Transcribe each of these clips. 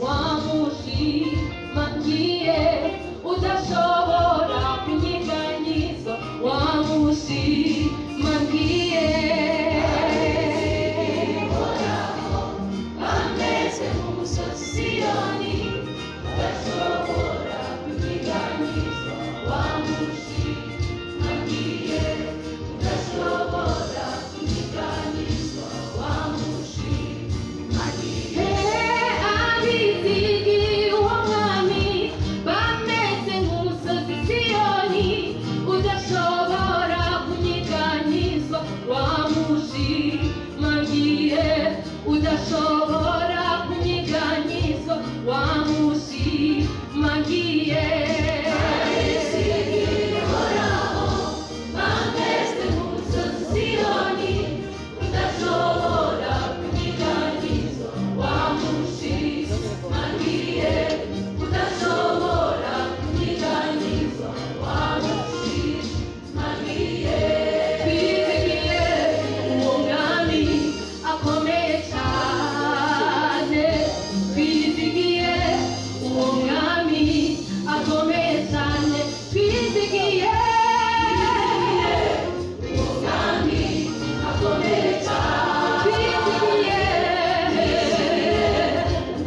Wamushimangiye udashobora kunyeganyizwa, wamushimangiye. Bameze nk'umusozi Siyoni udashobora kunyeganyizwa, wamushimangiye, udashobora kunyeganyizwa, wamushimangiye. Abizigiye uwo mwami bameze nk'umusozi Siyoni udashobora kunyeganyizwa, wamushimangiye, udashobora kunyeganyizwa, wamushimangiye. Bameze nk'umusozi Siyoni udashobora kunyeganyizwa, wamushimangiye, udashobora kunyeganyizwa, wamushimangiye. Twizigiye uwo mwami akomeye cyane, twizigiye uwo mwami akomeye cyane, twizigiye uwo mwami akomeye cyane, twizigiye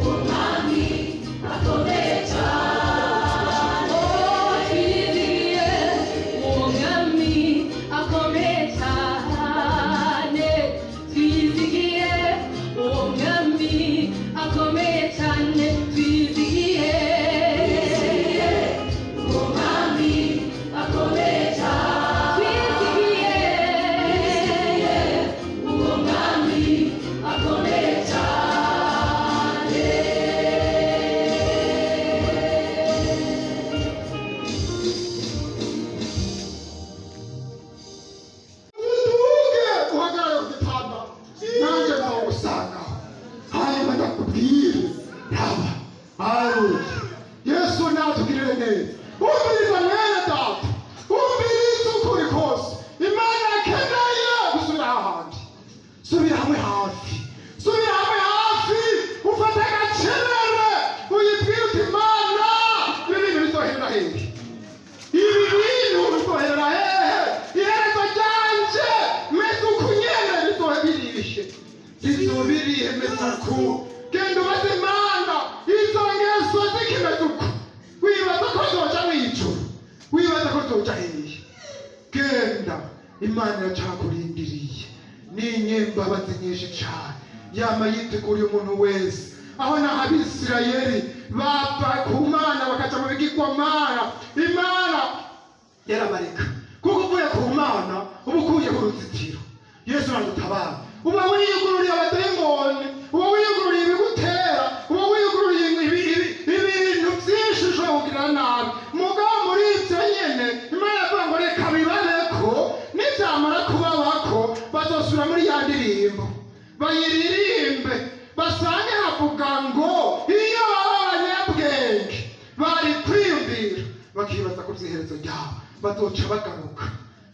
uwo mwami akomeye cyane, oh, twizigiye uwo mwami akomeye cyane, twizigiye uwo mwami akomeye cyane, twizigiye uwo mwami akomeye cyane, twizigiye uwo mwami akomeye cyane. Uduge uhagarare ku gitanda, nanjye nzawusangaho, hanyuma ndakubwire. Raba, haleluya! Yesu natugirire neza. Umviriza mwene data, umviriza ukuri kose. Imana akeneye gusubira hahandi. Subira hamwe hafi, subira hamwe hafi, ufate agacerere, uyibwire uti: "Imana, ibi bintu bizoherera hehe? Ibi bintu bizoherera hehe? Iherezo ryanje meze uku nyene bizohe birihe? Bizoba birihe meze uku?" Genda ubaze Imana. Izo ngeso zikimeze uku, wibaza ko zoja mw'ijuru? Wibaza ko zoja hehe? Genda, Imana iracakurindiriye. N'inyembabazi nyinshi cane, yama yiteguriye umuntu wese. Aho naho Abisirayeli bava ku Mana bakaja mu bigirwamana, Imana yarabareka, kuko uvuye ku Mana uba ukuye ku ruzitiro. Yesu aradutabara. Uba wiyugururiye abadayimoni, uba wiyugururiye ibigutera, uba wiyugururiye ibintu byinshi ushobora kugirira nabi. Mugabo muri ibyo nyene Imana yavuga ngo reka bibabeko, nibyamara kubabako bazosubira muri ya ndirimbo bayiririmbe, basange havuga ngo iyo baba abanyabwenge bari kwiyumvira, bakibaza ku by'iherezo ryabo, bazoca bagaruka.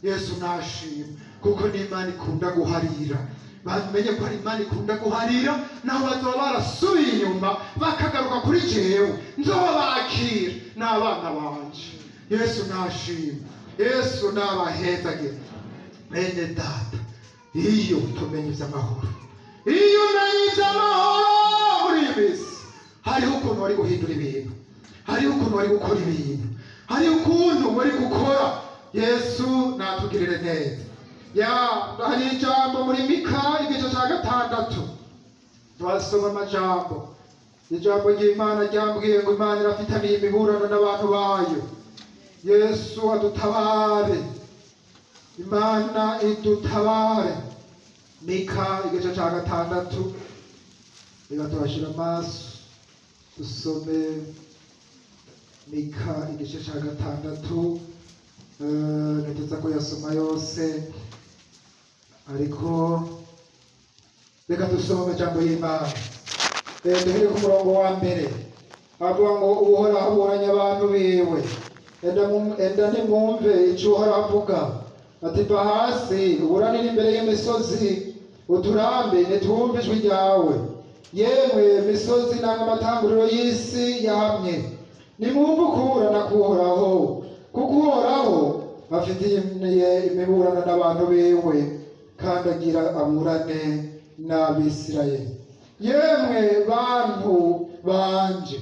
Yesu nashima, kuko n'Imana ikunda guharira. Bamenye ko ari Imana ikunda guharira. Naho bazoba barasubiye inyuma bakagaruka kuri jewe, nzobakira n'abana banje. Yesu nashima, Yesu nabahezagire. Bene data, iyo tumenye iby'amahoro, iyo umenye iby'amahoro muri iyi minsi, hariho ukuntu wari guhindura ibintu, hariho ukuntu wari gukora ibintu, hariho ukuntu wari gukora. Yesu natugirire neza. Ya, hari ijambo muri Mika igice cya 6, twasoma amajambo. Ijambo ry'Imana ryambwiye ngo Imana irafitaniye imiburano n'abantu bayo. Yesu adutabare, Imana idutabare. Mika igice cya 6, reka tuhashyira amaso dusome Mika igice cya 6. Ntekereza ko yasoma yose, ariko reka dusome amajambo y'Imana. Duhere ku murongo wa mbere, avuga ngo: "Uhoraho aburanya abantu biwe. Enda nimwumve icyo Uhoraho avuga, ati: Va hasi uburanire imbere y'imisozi, uturambi nitwumve ijwi ryawe. Yemwe misozi namwe amatanguriro y'isi yahamye, nimwumve ukuburana k'Uhoraho, kuko Uhoraho afitiye imiburano n'abantu biwe, kandi agira aburane n'Abisirayeli. Yemwe bantu banje,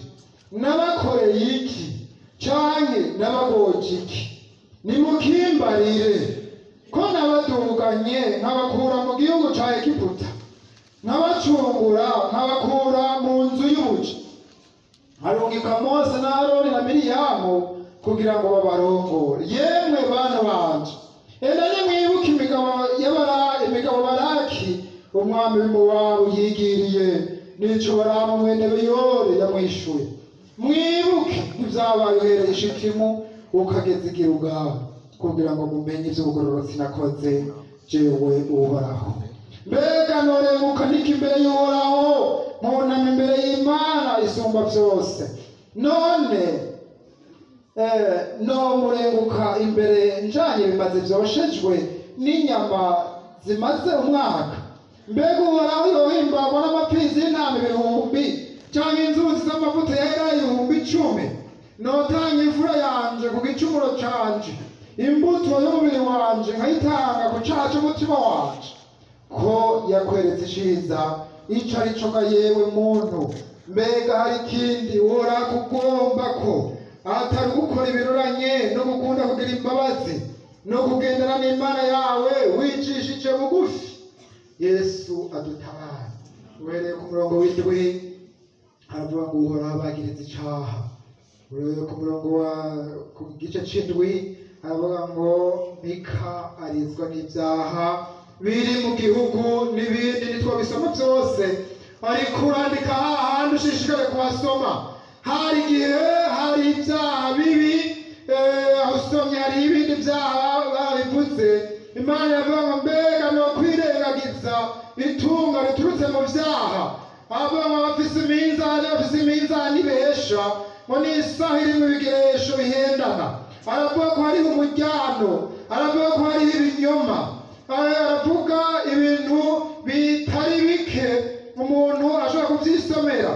nabakoreye iki canke nabagoje iki? Nimukimbarire, ko nabaduganye nkabakura mu gihugu ca Egiputa, nkabacungura nkabakura mu nzu y'ubuja, nkarungika Mose na Aroni na Miriyamu kugira ngo babarongore. Yemwe bana banje, enda nimwibuke imigabo Baraki umwami w'Imowabu yigiriye, n'ico Balamu mwene Beyori yamwishuye. Mwibuke ibyabaye uhereye i Shitimu ukageza i Gilugali, kugira ngo mumenye ivy'ubugororotsi nakoze jewe Uhoraho. Mbega norenguka niki imbere y'Uhoraho, nkunama imbere y'Imana isumba vyose? None nomurenguka imbere njanye ibimazi vyoshejwe n'inyama zimaze umwaka? Mbega Uhoraho yohimbagwa n'amapfizi y'intama 1000, canke inzuzi z'amavuta ya elayo 10,000? Notanga imfura yanje ku gicumuro canje, imbuto y'umubiri wanje nkayitanga ku caha c'umutima wanje? Ko yakweretse iciza, ico ari co ga yewe muntu? Mbega hari ikindi Uhoraho akugomba ko atari ugukora ibiruranye no gukunda kugira imbabazi no kugendana n'Imana yawe wicishije bugufi? Yesu adutabara. Uhereye ku murongo w'indwi haravuga ngo Uhoraho abagiriza icaha. Uhereye ku murongo wa ku gice c'indwi haravuga ngo Mika arizwa n'ibyaha biri mu gihugu n'ibindi, ntitwabisoma byose, ariko urandika hahandi ushishikare kuhasoma. Hari igihe hari ibyaha bibi, aho usomye hari ibindi byaha babivuze. Imana iravuga ngo mbega no kwirengagiza itunga riturutse mu byaha? Avuga ngo bafise iminzani, bafise iminzani ibesha, ngo n'isaha irimwo ibigeresho bihendana. Aravuga ko hariho umujyano, aravuga ko hariho ibinyoma, aravuga ibintu bitari bike umuntu ashobora kuvyisomera.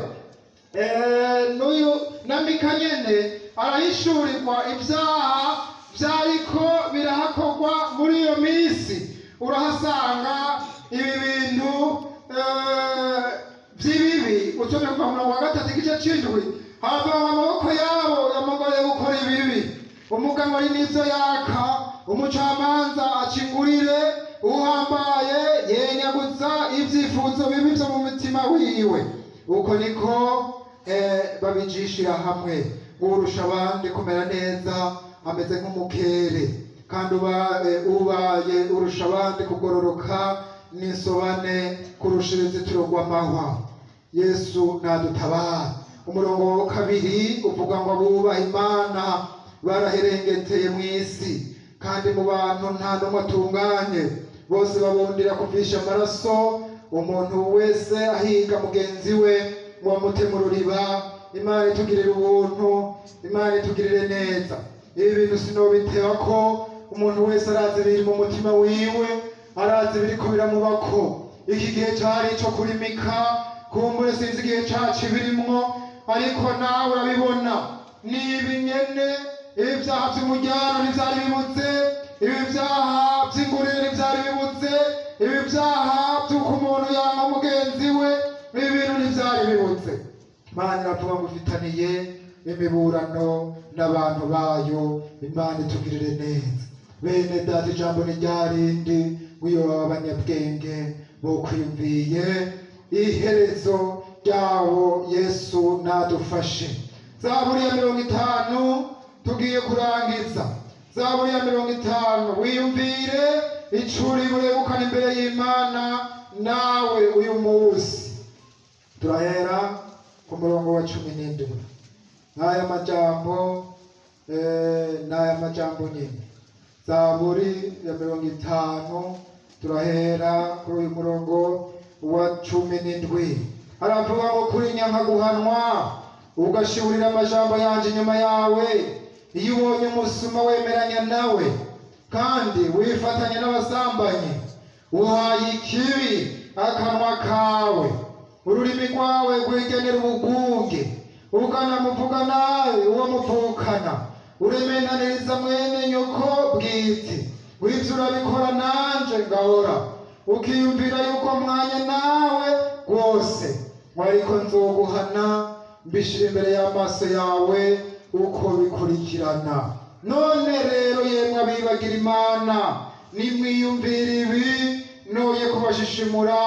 N'uyu na Mika nyene arahishurirwa ibyaha vyariko birahakorwa muri iyo minsi. Urahasanga ibi bintu vy'ibibi. Usomye kuva ku murongo wa 3 igice c'indwi, haravuga ngo amaboko yabo yamugoreye gukora ibibi, umugabo ari n'ivyo yaka, umucamanza acingurire, uhambaye yenyaguza ivyifuzo bibi vyo mu mutima wiwe. Uko niko babijishira hamwe. Urusha abandi kumera neza ameze nk'umukere, kandi ubaye urusha abandi kugororoka n'insobane kurusha uruzitiro rw'amahwa. Yesu nadutabara. Umurongo wa 2 uvuga ngo abubaha Imana baraherengeteye mu isi, kandi mu bantu nta n'umwe atunganye. Bose babundira kuvisha amaraso, umuntu wese ahiga mugenzi we ngo amute mu ruriba. Imana itugirire ubuntu, Imana itugirire neza. Ibi bintu sinobiteba ko umuntu wese arazi ibiri mu mutima wiwe, arazi ibiriko biramubako. Iki gihe cari ico kurimika, kumbure sinzi igihe cacu birimwo, ariko nawe urabibona. Ni ibi nyene, ibi vyaha vy'umujyano ntivyari bibuze, ibi vyaha vy'ingurire ntivyari bibuze, ibi vyaha vy'uko umuntu yanka mugenzi we, ibi bintu ntivyari bibuze. Imana iravuga ngo ufitaniye imiburano n'abantu bayo. Imana itugirire neza. Bene data, ijambo ni ryarindi ngo iyo baba abanyabwenge bokwiyumviye iherezo ryabo. Yesu nadufashe. Zaburi ya 50, tugiye kurangiza. Zaburi ya 50, wiyumvire icuri burebukana imbere y'Imana nawe uyu munsi. Turahera ku murongo wa 17 n'aya majambo, n'aya majambo nyine. Zaburi ya 50, turahera kuri uyu murongo wa 17. Haravuga ngo kuri nyanka guhanwa, ugashiburira amajambo yanje inyuma yawe. Iyo ubonye umusuma wemeranya nawe, kandi wifatanya n'abasambanyi, uhaye ikibi akanwa kawe. Ururimi rwawe rwigenera ubugunge, ukanamuvuga nabi uwo muvukana, uremenaniriza mwene nyoko bwite. Wivyo urabikora nanje ngahora, ukiyumvira yuko mwanya nawe rwose. Ariko nzoguhana, mbishira imbere y'amaso yawe uko bikurikirana. None rero, yemwe abibagira Imana, nimwiyumvira ibi, noye kubashishimura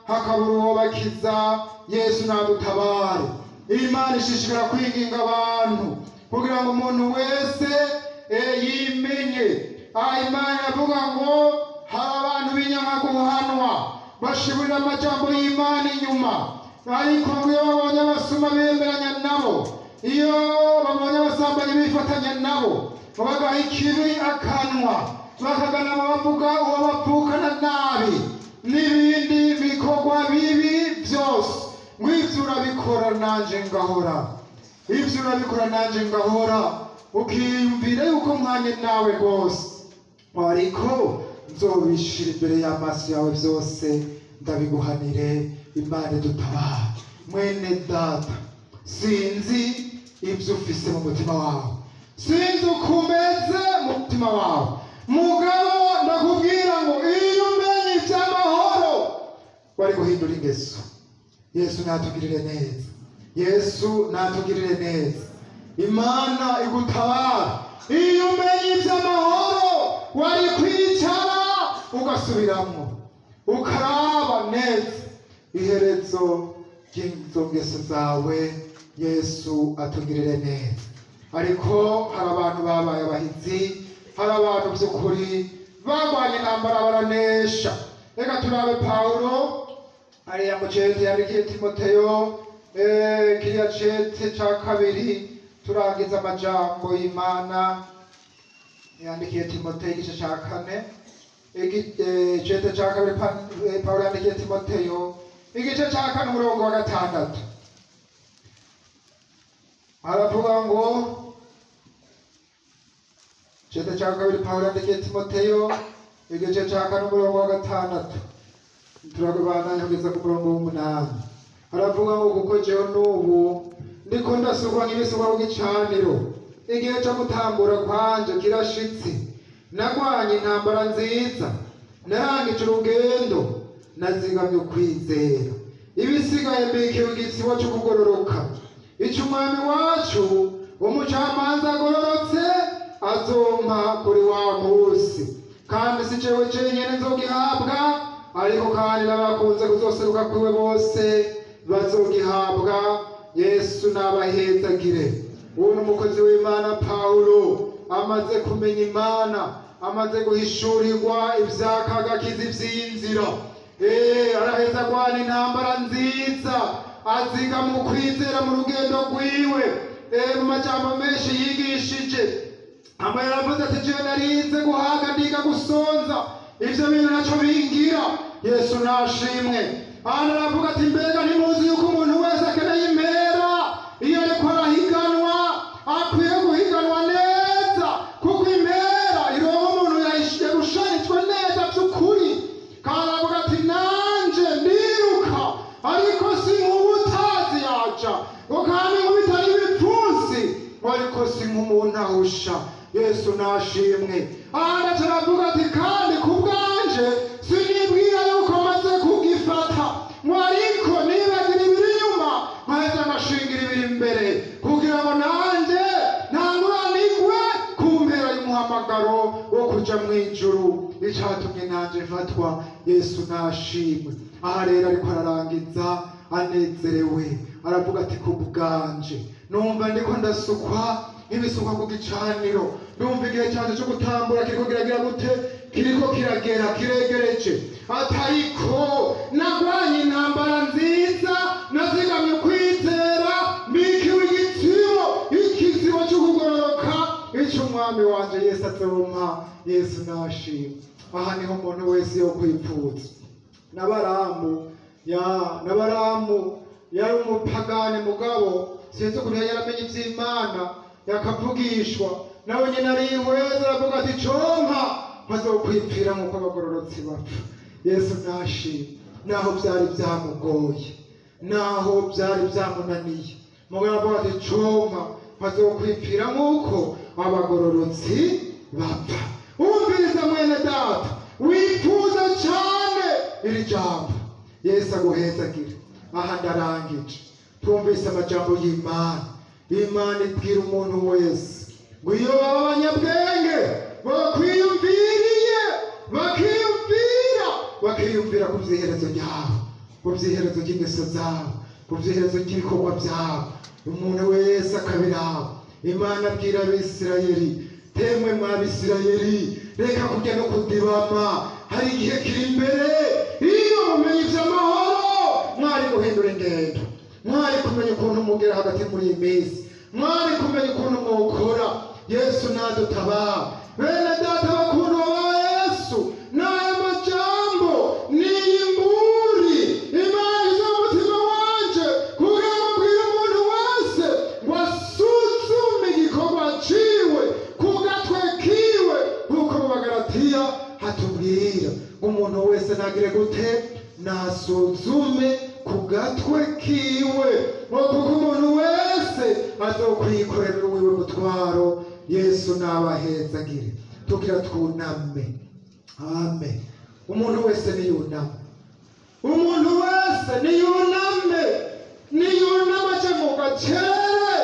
hakabura uwo bakiza. Yesu nadutabare. Imana ishishikara kwinginga abantu kugira ngo umuntu wese yimenye. Aha Imana iravuga ngo hari abantu b'inyama guhanwa, bashiburira amajambo y'Imana inyuma, ariko ngo iyo babonye abasuma bemeranya nabo, iyo babonye abasambanyi bifatanya nabo, bagaha ikibi akanwa, bakagana bavuga uwo bavukana nabi n'ibindi bikorwa bibi byose. Ngo ibyo urabikora nanje ngahora, ibyo urabikora nanje ngahora, ukiyumvira yuko mwanye nawe rwose, ariko nzobishira imbere y'amaso yawe byose, ndabiguhanire. Imana idutabara. Mwene data, sinzi ibyo ufise mu mutima wawe, sinzi uko umeze mu mutima wawe, mugabo ndakubwira ngo iyo umenye iby'amahoro wari guhindura ingeso. Yesu natugirire neza, Yesu natugirire neza, Imana igutabara. Iyo umenye iby'amahoro wari kwicara ugasubiramwo, ukaraba neza iherezo ry'izo ngeso zawe. Yesu atugirire neza. Ariko hari abantu babaye abahizi, hari abantu by'ukuri barwanye intambara baranesha. Reka turabe Pawulo hariya mu cete yandikiye Timoteyo, kiriya cete ca kabiri, turangiza amajambo y'Imana yandikiye Timoteyo, igice ca kane. Cete ca kabiri Pawulo yandikiye Timoteyo, igice ca kane, umurongo wa 6, aravuga ngo, cete ca kabiri Pawulo yandikiye Timoteyo, igice ca kane, umurongo wa 6, turabandanya kugeza ku murongo w'8. Aravuga ngo: "Kuko jewe n'ubu ndiko ndasukwa nk'ibisukwa ku gicaniro, igihe co gutambura kwanje kirashitse. Nagwanye intambara nziza, narangije urugendo, nazigamye ukwizera. Ibisigaye mbikiwe igitsibo co kugororoka, ico Umwami wacu, umucamanza agororotse, azompa kuri wa munsi. Kandi si jewe jenyene nzogihabwa, ariko kandi n'abakunze kuzoseruka kwiwe bose bazogihabwa." Yesu n'abahezagire. Uwo ni umukozi w'Imana Pawulo, amaze kumenya Imana, amaze guhishurirwa ivy'akagakiza, ivy'inzira. Araheza agwana intambara nziza, aziga mu kwizera mu rugendo rwiwe. Mu majambo menshi yigishije amwe, yaravuze ati: "Jewe narize guhaga, ndiga gusonza, ivyo bintu naco bingira." Yesu nashimwe. Hano aravuga ati: "Mbega ntimuzi yuko umuntu wese akeneye impera iyo ariko arahiganwa, akwiye guhiganwa neza, kuko impera ironka umuntu yarushanijwe neza by'ukuri." Kandi aravuga ati: "Nanje ndiruka, ariko si nk'ubutazi yaja, ngo kandi nkubitari ibipfunsi, ariko si nk'umuntu ahusha." Yesu nashimwe. Ahandi aravuga ati: "Kandi ku bwanje sinibwira yuko maze kugifata, ngo ariko nibagira ibiri inyuma, nkaheza ngashingira ibiri imbere, kugira ngo nanjye ntanguranigwe ku mpera y'umuhamagaro wo kuja mu ijuru, icatumye nanje mfatwa." Yesu nashimwe. Aha rero ariko ararangiza anezerewe, aravuga ati: "Ku bwanje numva ndiko ndasukwa nk'ibisukwa ku gicaniro, ndumva igihe canje co gutambura kiriko kiragira gute? Kiriko kiragera, kiregereje. Atariko nagwanye intambara nziza, nazigamye kwizera, mbikiwe igitsibo, ikizibo cyo kugororoka, ico Umwami wanje Yesu azompa." Yesu nashimwe. Aha niho umuntu wese yo kwipfuza. N'Abaramu ya n'Abaramu yari umupagani, mugabo sinzi ukuntu yari yaramenye ivy'Imana, yakavugishwa nawe nyine, arihweza aravuga ati: "Compa nkazokwipfira nk'uko abagororotsi bapfa." Yesu nashimwe. Naho byari byamugoye, Naho byari byamunaniye, mugabo avuga ati: "Coma nkazokwipfira nk'uko abagororotsi bapfa." Wumviriza, mwene data, wifuza cyane iri jambo. Yesu aguhezagire. Aha ndarangije. Twumvise amajambo y'Imana. Imana ibwira umuntu wese ngo iyo baba abanyabwenge bakwiyumviriye, bakiyumvira ku byiherezo byabo, ku byiherezo by'ingeso zabo, ku byiherezo by'ibikorwa byabo, umuntu wese akabiraba. Imana abwira Abisirayeli: "Temwe mwa Bisirayeli, reka kujya no kudibama. Hari igihe kiri imbere, iyo mumenye iby'amahoro mwari guhindura ingendo, mwari kumenya ukuntu mugera hagati muri iyi minsi, mwari kumenya ukuntu mwokora." Yesu nadutabara. Bene data bakundwa ba Yesu, n'aya majambo ni imburi Imana izo mu mutima wanje kugira ngo mbwire umuntu wese ngo asuzume igikorwa ciwe ku gatwe kiwe, nk'uko mu Bagalatiya hatubwira ngo umuntu wese nagire gute? Nasuzume ku gatwe kiwe, ngo kuko umuntu wese azokwikorera uwiwe mutwaro. Yesu nabahezagire. Tugira twuname. Amen. Umuntu wese niyuname, umuntu wese niyuname, niyuname, aje mu gacerere,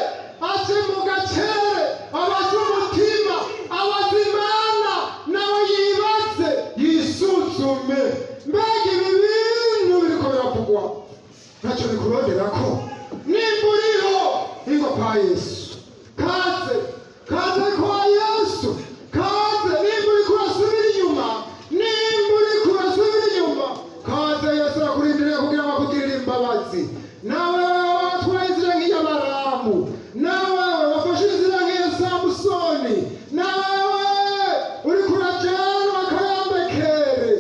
aje mu gacerere, abaze umutima, abaze Imana, nawe yibaze, yisuzume. Mbega ibi bintu biriko biravugwa ntacyo bikuronderako? Nimba uriho, ingo kwa Yesu. Kaze, kaze kwa Yesu, kaze. Nimba uriko urasubira inyuma, nimba uriko urasubira inyuma, kaze. Yesu arakurindiriye kugira ngo akugirire imbabazi. Nawe watwaye inzira nk'iy'Abaramu, nawe wafashe inzira nk'iya Samusoni, nawe uriko urajanwa akayambekere,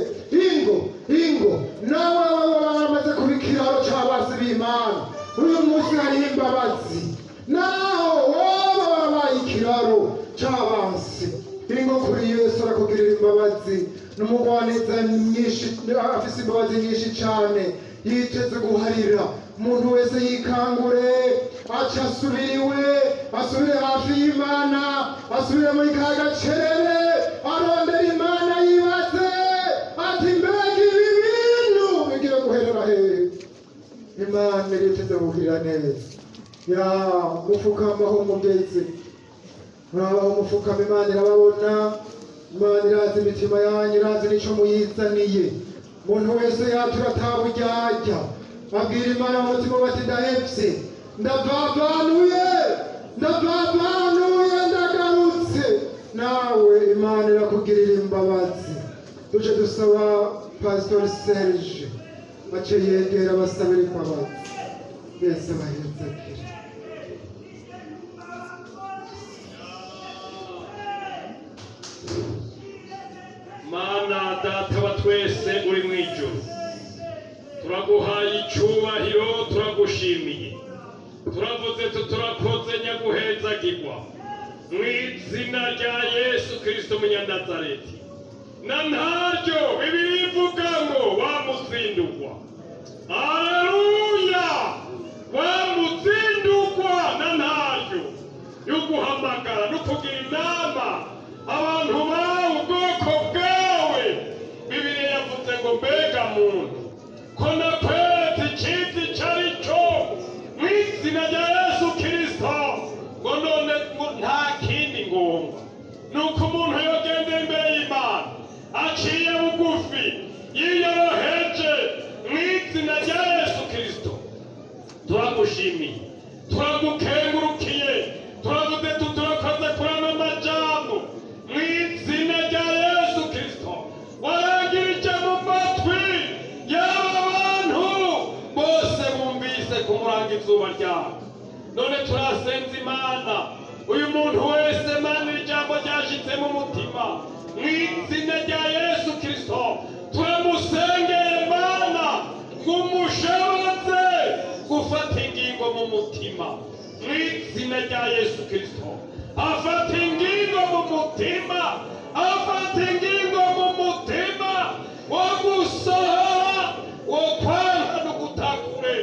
ingo, ingo. Nawe waramaze kuba ikiraro c'abasi b'Imana, uyu munsi hariho imbabazi. Naho woba warabaye ikiraro c'abansi, ingo kuri Yesu, arakugirira imbabazi. N'umugwaneza nyinshi, afise imbabazi nyinshi cane, yiteze guharira umuntu wese. Yikangure, aca asubiriwe, asubire hafi y'Imana, asubire muri ka gacerere, arondera Imana, yibaze ati: "Mbega ibi bintu bigiye guherera hehe?" Imana iriteze kugirira neza. Ya mufukama aho mugeze, murabaho mufukama, Imana irababona. Imana irazi imitima yanyu, irazi n'ico muyizaniye. Umuntu wese yatura ataburyarya, abwira Imana mu mutima bati: "Ndahevye, ndavavanuye, ndavavanuye, ndagarutse." Nawe Imana irakugirira imbabazi. Tuje dusaba Pasitori Serge ace yegera abasabira imbabazi. Bese bahezagire. Mana Data wa twese uri mu ijuru, turaguhaye icyubahiro, turagushimiye, turavuze turakoze, nyaguhezagirwa mu izina rya Yesu Kirisito Munyanazareti. Na ntaryo Bibiliya ivuga ngo wamuzindugwa, aleluya, wamuzindugwa na ntaryo yo guhamagara no kugira inama abantu bawe, ubwoko bwawe. Bibiliya yavuze ngo: "Mbega muntu, ko nakweretse icyiza icyo ari cyo mu izina rya Yesu Kirisito," ngo none ngo nta kindi ngomba ni uko umuntu yogendera imbere y'Imana aciye bugufi, yiyoroheje mu izina rya Yesu Kirisito. Turagushimiye, turagukengurukiye, turavuze turakoze kuri ano majambo mu izina rya Yesu Kirisito warangirije mu matwi y'aba bantu bose bumvise kumuranga izuba ryawe. None turasenze Imana, uyu muntu wese, Mana, ijambo ryashitse mu mutima mu izina rya Yesu Kirisito, turamusengeye Mana ngo umushoboze gufata ingingo mu mutima mu izina rya Yesu Kirisito. Afata ingingo mu mutima, afata ingingo mu mutima wo gusohora, wo kwanga no gutakure.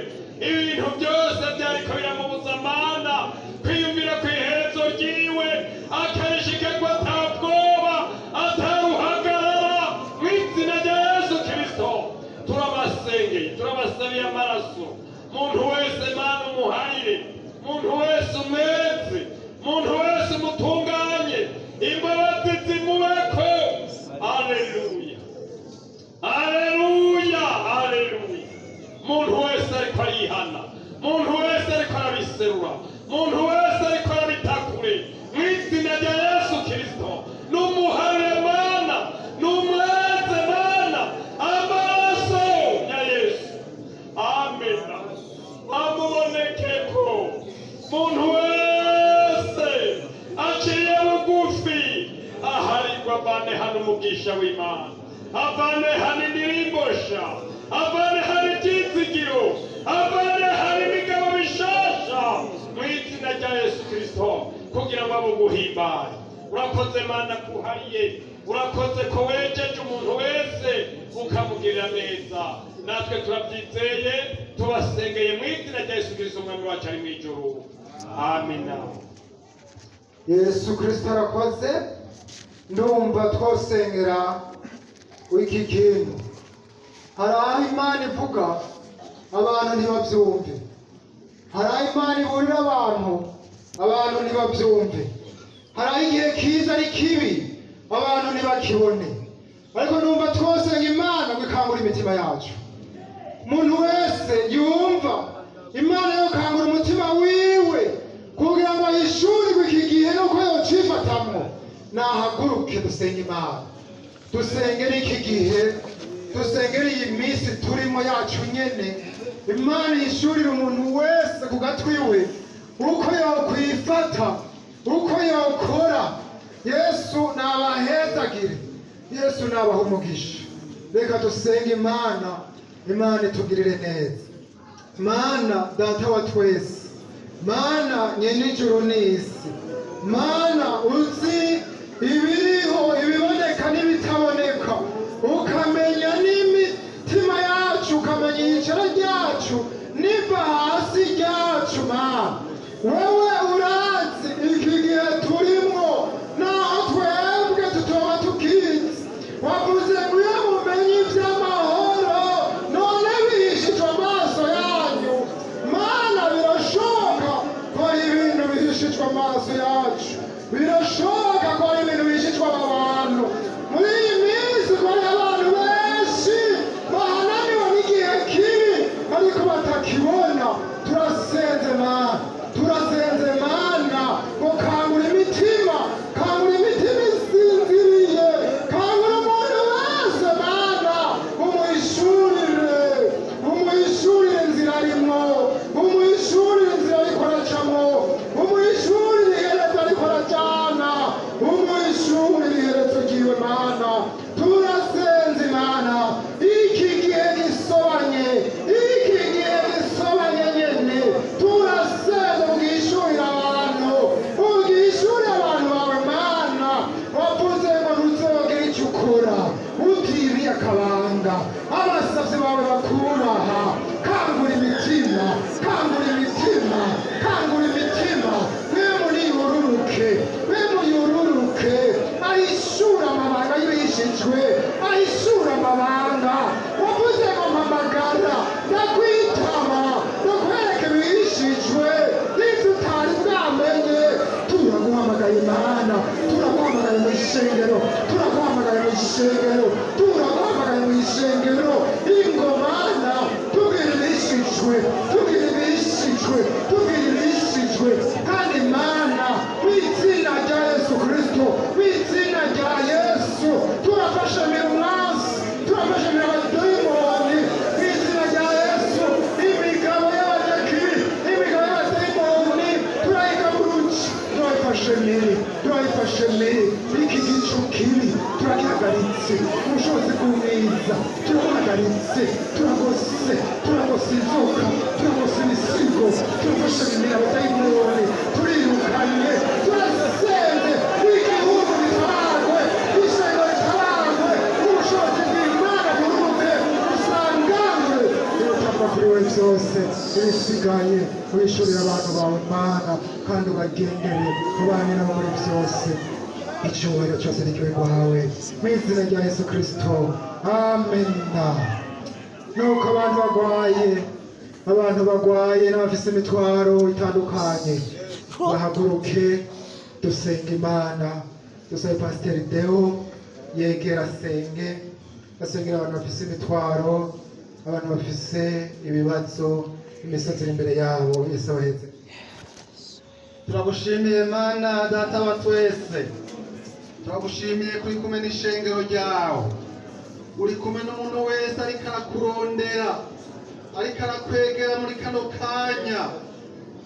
Arabiserura muntu wese ariko arabitakure mu izina rya Yesu Kirisito. N'umuhare Mana, n'umweze Mana, amaraso ya Yesu, amena, amubonekeko. Muntu wese aciye bugufi aharirwa, avane hano umugisha w'Imana, avane hano indirimbosha, avane hano ibyizigiro, avane hano imigabo mishasha mu izina rya Yesu Kirisito, kugira ngo abo guhimbare. Urakoze Mana kuhariye, urakoze ko wejeje umuntu wese ukamugirira neza. Natwe turabyizeye, tubasengeye mu izina rya Yesu Kirisito Umwami wacu ari mu ijuru. Amina. Yesu Kirisito arakoze. Ndumva twosengera iki kintu. Hari aho Imana ivuga abantu ntibabyumve, hari aho Imana iburira abantu, abantu ntibabyumve, hari aho igihe kiza ari kibi, abantu ntibakibone. Ariko numva twosenga Imana ngo ikangure imitima yacu. Umuntu wese yumva Imana yokangura umutima wiwe kugira ngo ahishurirwe iki gihe nuko yocifatamwo, nahaguruke dusenge Imana, dusengere iki gihe, dusengere iyi minsi turimo yacu nyene. Imana yishurire umuntu wese ku gatwi we uko yokwifata, uko yokora. Yesu nabahezagire, Yesu nabaha umugisha. Reka dusenge Imana, Imana itugirire neza. Mana Data wa twese, Mana nyene ijuru n'isi, Mana uzi ibiriho, ibiboneka n'ibitaboneka, ukamenya n'imitima yacu, ukamenya iyicaro ryacu niva hasi ryacu, Mana, wewe urazi iki gihe turimwo naho twebwe tutoba tukizi. Wavuze ngo iyo mumenye iby'amahoro, none bihishijwe amaso yanyu. Mana, birashoboka ko hari ibintu bihishijwe amaso yacu, birashoboka ko hari ibintu bihishijwe aba bantu muri iyi minsi, ko hari abantu benshi bahananiwe n'igihe kibi ariko batakibona. Turasenze Mana, turasenze Mana ngo kangura imitima, kangura imitima isinziriye, kangura umuntu wese Mana, umuhishurire, umuhishurire inzira arimwo, umuhishurire inzira ariko aracamwo, umuhishurire iherezo ariko aracana, umuhishurire iherezo ryiwe. Mana, turasenze Imana, iki gihe gisobanye, iki gihe gisobanye nyene, turasenze ubwishurire abantu, ubwishurire abantu bawe. Mana, wavuze ngo ntuzogere icyo ukora utiriye akabanga abasavyi bawe bakubaha. Kangura imitima, kangura imitima, kangura imitima. Mwe muriyururuke, mwe muyururuke, ahishura amabanga y'ibihishijwe, ahishura amabanga. Wavuze ngo mpamagara ndakwitaba, ndakwereka ibihishijwe n'ibyo utari bwamenye. Turaguhamagaye Mana, turaguhamagaye mu ishengero, turaguhamagaye mu ishengero, turaguhamagaye mu ishengero. Ingomana, tubwira ibihishijwe, tubwira ibihishijwe, tubwira ibihishijwe. Kandi Mana, mu izina rya Yesu Kristo, mu izina rya Yesu, turafashe umwansi, turafashe abadayimoni mu izina rya Yesu. Imigabo y'abanyakibi, imigabo y'abadayimoni turayigaburuca, turayifashe miri, turayifashe miri. Iki gicu kibi turagihagaritse, ubushobozi bw'umwiza turabuhagaritse. Turagose, turagose inzoka, turagose imisigo, turafashe miri abadayimoni, turirukanye. Turasenze igihugu gitabarwe, ishengero ritabarwe, ubushobozi bw'Imana bururuke usangangwe ibutamba kuri we byose. Ibisigaye wishurira abantu bawe Mana, kandi ubagendere, ubane nabo muri byose. Icyubahiro cyose nikiwe kwawe mu izina rya Yesu Kirisito, amena. Nuko abantu bagwaye, abantu bagwaye n'abafise imitwaro itandukanye bahaguruke dusenga Imana. Dusabe Pasiteri Deo yegera asenge, asengera abantu bafise imitwaro, abantu bafise ibibazo, imisozi iri imbere yabo. Yesu abaheze. Turagushimiye Mana Data wa twese, turagushimiye kuri kumwe n'ishengero ryawe, uri kumwe n'umuntu wese ariko arakurondera, ariko arakwegera muri kano kanya,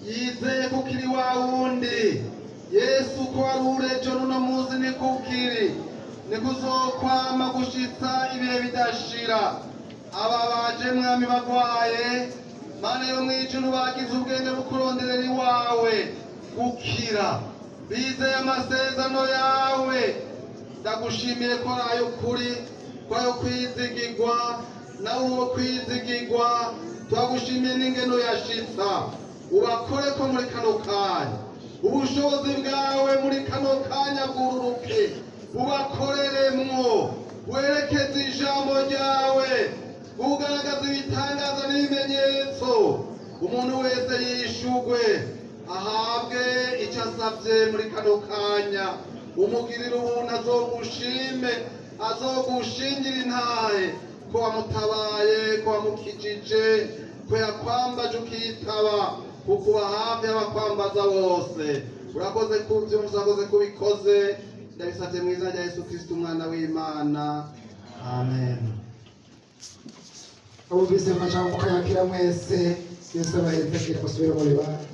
yizeye ko ukiri wa wundi Yesu, ko wari uri ejo n'uno munsi niko ukiri, niko uzokwama gushitsa ibihe bidashira. Aba baje, Mwami, bagwaye, Mana yo mw'ijuru, bagize ubwenge bwo kuronderera iwawe gukira, bizeye amasezerano yawe. Ndagushimiye ko ari ay'ukuri, ko ayo kwizigirwa, nawe uwo kwizigirwa. Turagushimiye n'ingeno yashitsa. Ubakore ko muri kano kanya, ubushobozi bwawe muri kano kanya bwururuke, bubakoreremwo, werekeze ijambo ryawe, bugaragaza ibitangaza n'ibimenyetso. Umuntu wese yishugwe, ahabwe icyo asabye muri kano kanya. Umugirire ubuntu, azogushime, azogushingira intahe ko wamutabaye, ko wamukijije, ko yakwambaje ukitaba, kukuba hafi y'abakwambaza bose. Urakoze kubyumva, urakoze kubikoze. Ndabisabye mu izina rya Yesu Kristo, umwana w'Imana, amen. Abumvise amajambo mukayakira mwese, Yesu abahezagire, musubire muri bantu.